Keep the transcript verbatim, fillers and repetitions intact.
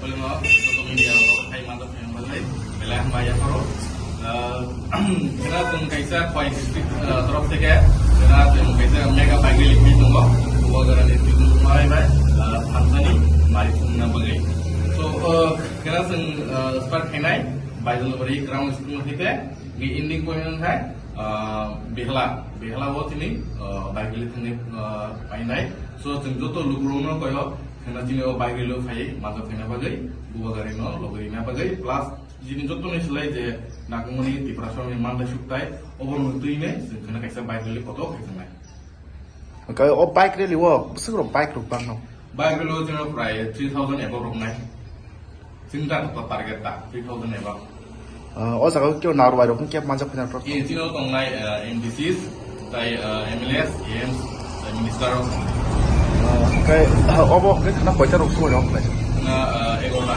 Joto media rok hai manjak phai manjak belai hambai yapharo. Ah, kena chwng kaisa Khowai district, ah, torof theke kena chwng kaisa mega bike rally khai tongo. Bubagra ni twi bai bai, ah, thansani mari phunukna bagwi. So, ah, kena chwng, ah, start khainai Baijalbari ground school theke ending point wngkha, ah, Behla, Behla o chini, ah, bike rally thangwi, ah, painai. So, chwng joto lukurokno koyo Kheno chini o bike rally o phai manjak phaina bagwi, Bubagra no logi rina bagwi, plus chini joto ni slai je nangkukmani Tiprasa ni manthai sukthai, obo no twi nai chwng kheno kaisa bike rally kotor khai tongnai. Hwnkhe o bike rally o bwswk rok bike rok bangno? Bike rally o chwng prai three thousand above rok nai. Chwng ta to target ta three thousand above. Ah, o jaga o kebo narwai rok kebo manjak phaina rok? Eh, chini o tongnai, eh, M D Cs, tai, eh, M L As, A Ms, tai minister rok tongnai. Ah, hwnkhe, ah, obo hwnkhe khana koita rok sumai rok tongnai? Khana, eh, egarota.